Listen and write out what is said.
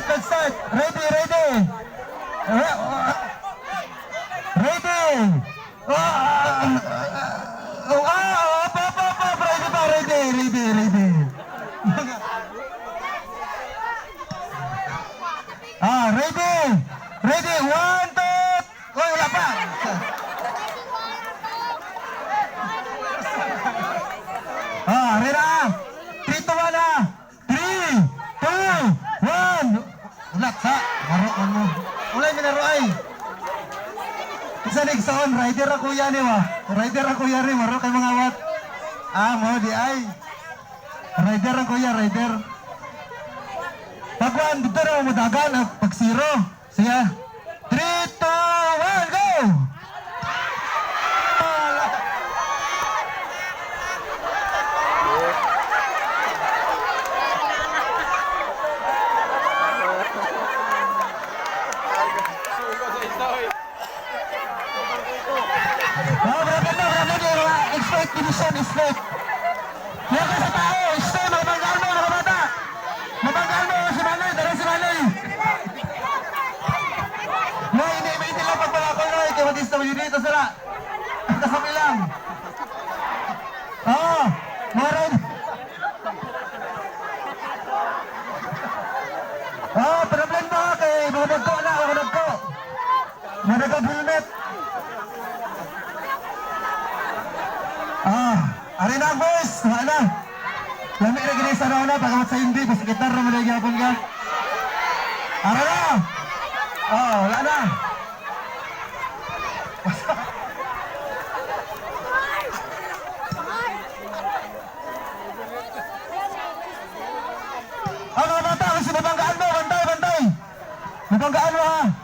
Mag-start, mag-start. Ready, ready. Ready. Ah, ah, ah, oh, ah, up, up, up, up. Ready pa, ready, ready, ready. Ah, ready. Ready. One, two. Oh, wala pa. Ah, ready na. 3, 2, 1 na. 3, 2, 1. Wala sa. Maro mo. Wala yung minaro ay. Isa na igsoon, rider ang kuya ni wa. Rider ang kuya ni, maro kay mga wat. Ah, mo di ay. Rider ang kuya, rider. Pag one, dito na mo dagan, ah, pag zero. Sige. 3, 2, 1, go! Wala. Ah, grabe na, grabe na. Mga expert division, expert. Kaya ka sa tao, stay, mabanggaan mo, mga bata. Mabanggaan mo, si Manoy, dara si Manoy. No, hindi, may hindi lang pagpalakol, no, kaya matis na dito sila. Kasami lang. Oo, mga red. Oo, problem mo, kay mga nagko na, mga nagko. Mga nagko helmet. Ah, ari na boys, wala na. Lami na gini sa na pagawat sa hindi, basta gitar naman na gyapon ka. Ara na. Oh, wala na. Ah, mga bata, kung sinabanggaan mo, bantay, bantay. Nabanggaan mo ha.